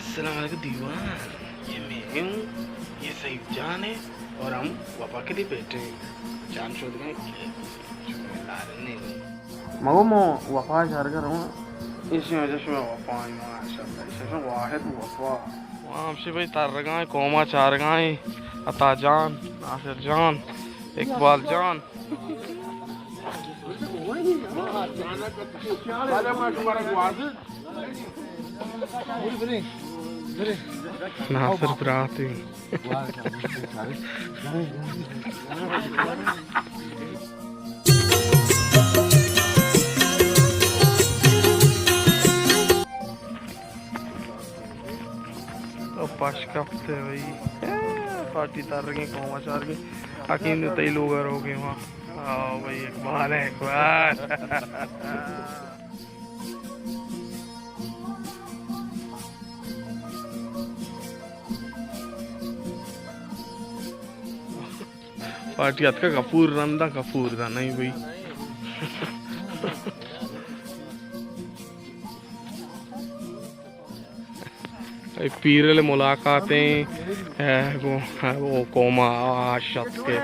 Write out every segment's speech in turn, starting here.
السلام علیکم دیوان، یہ میں ہوں، یہ سعید جان ہے اور ہم وفا کے لیے بیٹھے ہیں۔ جان شود گئے کہ لارن نہیں ہوئی۔ مگو مو وفا شہر کا رہوں۔ اسی وجہ سے میں وفا ہی ماشاءاللہ، اسی سے واحد وفا۔ وہاں ہم سے بھائی تر رگائیں، قوما چار رگائیں، عطا جان، ناصر جان، اقبال جان۔ ناصر برات۔ او پش کپتے بھائی۔ پارٹی تر رگیں، قوما چار رگیں۔ اکین تئی لوگ روگے وہاں۔ آؤ بھائی، اقبال ہے، اقبال۔ پارٹی اتکا کپور رندا، کپور دا نہیں بھائی۔ اے پیرل ملاقاتیں، اے گو، او قوما آشت کے،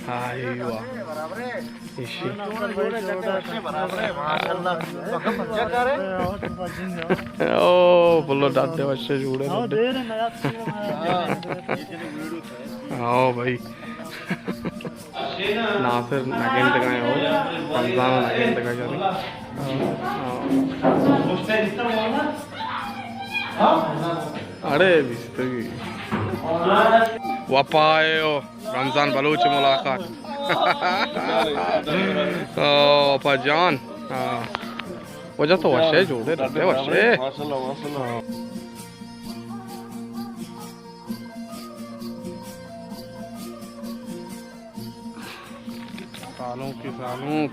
آئی وا۔ ایشی۔ او، بلو ڈاڈے وشے جوڑے ڈاڈے۔ آؤ بھائی۔ ناصر نگندگا ہے، او رمضان نگندگا ہے۔ اڑے بیستگی۔ وفا ہے او رمضان بلوچ ملاقات۔ او وفا جان۔ ہاں۔ وجہ تو وشے جوڑے، ڈاڈے وشے۔ ماشاءاللہ، ماشاءاللہ۔ سالونک، سالونک۔